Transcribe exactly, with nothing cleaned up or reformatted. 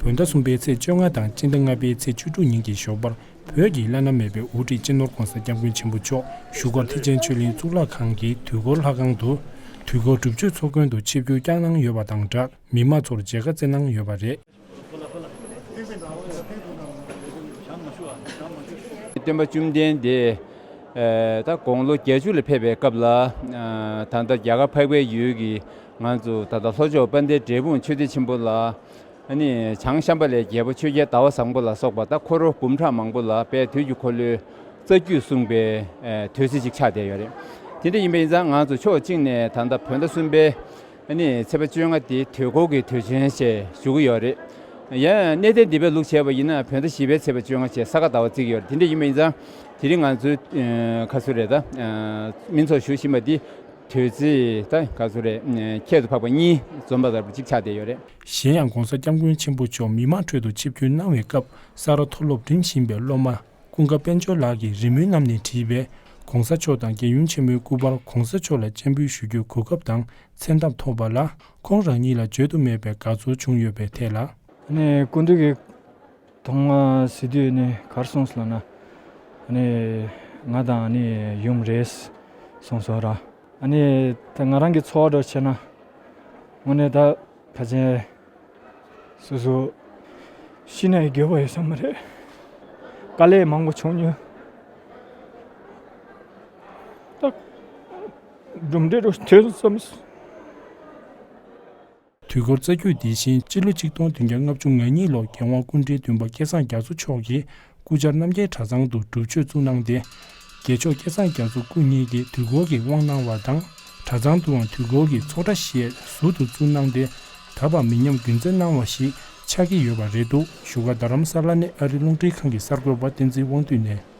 བོད་ཟླ་གསུམ་པའི་ཚེས་བཅོ་ལྔ་དང་སྤྱི་ཟླ་ལྔ་པའི་ཚེས་བཅུ་དྲུག་ཉིན་གྱི་ཞོགས་པར་བོད་ཀྱི་བླ་ན་མེད་པའི་དབུ་ཁྲིད་སྤྱི་ནོར་༧གོང་ས་༧སྐྱབས་མགོན་ཆེན་པོ་མཆོག་བཞུགས་སྒར་ཐེག་ཆེན་ཆོས་གླིང་གཙུག་ལག་ཁང་གི་དུས་འཁོར་ལྷ་ཁང་དུ་དུས་འཁོར་སྒྲུབ་མཆོད་ཚོགས་མགོན་དུ་ཆིབས་བསྒྱུར་བསྐྱངས་གནང་ཡོད་པ་དང་སྦྲགས། མི་མང་ཚོར་མཇལ་ཁ་བསྩལ་གནང་ཡོད་པ་རེད། སྟོན་པ་བཅོམ་ལྡན་འདས། ཨ། ད་དགུང་ལོ་བརྒྱད་ཅུ་ལ་ཕེབས་པའི་སྐབས་ལ། ཨ། ད་ལྟ་རྒྱ་གར་འཕགས་པའི་ཡུལ་གྱི་ང་ཚོ་ད་ལྟ་ལྷོ་ཕྱོགས་དཔལ་ལྡན་འབྲས་སྤུངས་ཆོས་སྡེ་ཆེན་པོ་ལ། ཨ་ནི་བྱང་ཤམ་བྷ་ལའི་རྒྱལ་པོ་ཆོས་རྒྱལ་ཟླ་བ་བཟང་པོ་ལ་སོགས་པ་ད་འཁོར་འབུམ་ཕྲག་མང་པོ་ལ་དཔལ་དུས་ཀྱི་འཁོར་ལོའི་རྩ་རྒྱུད་གསུངས་པའི། ཨ། དུས་ཚིགས་ཅིག་ཆགས་བསྡད་ཡོད་རེད། དེ་འདྲ་ཡིན་པ་ཡིན་ཙང་ང་ཚོ་ཕྱོགས་གཅིག་ནས་ད་ལྟ་བོད་ཟླ་གསུམ་པའི། ཨ་ནི་ཚེས་པ་བཅོ་ལྔ་དེ་དུས་འཁོར་གྱི་དུས་ཆེན་ཞེས་ཞུ་གི་ཡོད་རེད། ཡང་གནས་བརྟན་སྡེ་པའི་ལུགས་བྱས་པ་ཡིན་ན་བོད་ཟླ་བཞི་པའི་ཚེས་པ་བཅོ་ལྔ་བཅས་ས་ག་ཟླ་བ་བརྩི་གི་ཡོད་རེད། དེ་འདྲ་ཡིན་པ་ཡིན་ཙང་དེ་རིང་ང་ཚོའི། ཨ། ག་ཚོད་རེད་ད། ཨ། སྨིན་ཚོགས་ཞུ་བཞིན་པ་འདི་དུས་ཚིགས་ད་ག་ཚོད་རེད། ཨ། ཁྱད་དུ་འཕགས་པ་གཉིས་འཛོམས་པ་ལྟ་བུ་གཅིག་ཆགས་བསྡད་ཡོད་རེད། གཞན་ཡང་༧གོང་ས་༧སྐྱབས་མགོན་ཆེན་པོ་མཆོག་མི་མང་ཁྲོད་དུ་ཆིབས་བསྒྱུར་གནང་བའི་སྐབས་ས་རཱ་མཐོ་སློབ་འགྲིམ་བཞིན་པའི་སློབ་མ། ཀུན་དགའ་དཔལ་འབྱོར་ལགས་ཀྱིས་རི་མོའི་གནམ་ནས་བྲིས་པའི་༧གོང་ས་མཆོག་དང་རྒྱལ་ཡུམ་ཆེན་མོའི་སྐུ་པར་༧གོང་ས་མཆོག་ལ་སྤྱན་འབུལ་ཞུ་རྒྱུའི་གོ་སྐབས་དང་མཚན་ཐབས་ཐོབ་པ་ལ་ཁོང་རང་ཉིད་ལ་བརྗོད་དུ་མེད་པའི་དགའ་ཚོར་བྱུང་ཡོད་པའི་ཐད་ལ། ཨ་ནི་སྐུ་མདུན་གྱིས་ཐོག་མར་གཟིགས་དུས་ནི་ག་རེ་གསུངས་སོང་ལབ་ན། ཨ་ནི་ང་དང་ཨ་ནི་ཡུམ་རེད་གསུངས་སོང་ར། ཨ་ནི་ད་ང་རང་གི་ཚོར་བ་འདྲ་བྱས་ན། དངོས་གནས་ད་ཕལ་ཆེར་སོ་སོ་ཤི་ནས་དགེ་བ་ཡོད་ས་མ་རེད། དཀའ་ལས་མང་པོ་བྱུང་མྱོང་། ད་གྲུབ་འབྲས་འདྲ་བོ་ཐོན་བསམ། དུས་འཁོར་རྩ་རྒྱུད་འདི་བཞིན་སྤྱི་ལོ་གཅིག་སྟོང་བདུན་བརྒྱ་ལྔ་བཅུ་ང་གཉིས་ལོར་རྒྱལ་དབང་སྐུ་ཕྲེང་བདུན་པ་སྐལ་བཟང་རྒྱ་མཚོ་མཆོག་གིས་སྐུ་བཅར་རྣམ་རྒྱལ་གྲྭ་ཚང་དུ་སྒྲུབ་མཆོད་བཙུགས་གནང་སྟེ། རྒྱལ་མཆོག་སྐལ་བཟང་རྒྱ་མཚོ་སྐུ་ཉིད་ཀྱིས་དུས་འཁོར་གྱི་དབང་གནང་བ་དང་། གྲྭ་ཚང་དུའང་དུས་འཁོར་གྱི་ཚོགས་གྲྭ་ཞེས་ཟུར་དུ་བཙུགས་གནང་སྟེ། ད་བར་མི་ཉམས་རྒྱུན་འཛིན་གནང་བ་ཞིག་ཆགས་ཀྱི་ཡོད་པ་རེད་འདུག་བཞུགས་སྒར་རྡ་རམ་ས་ལ་ནས་ཨ་རི་རླུང་འཕྲིན་ཁང་གི་གསར་འགོད་པ་བསྟན་འཛིན་དབང་འདུས་ནས།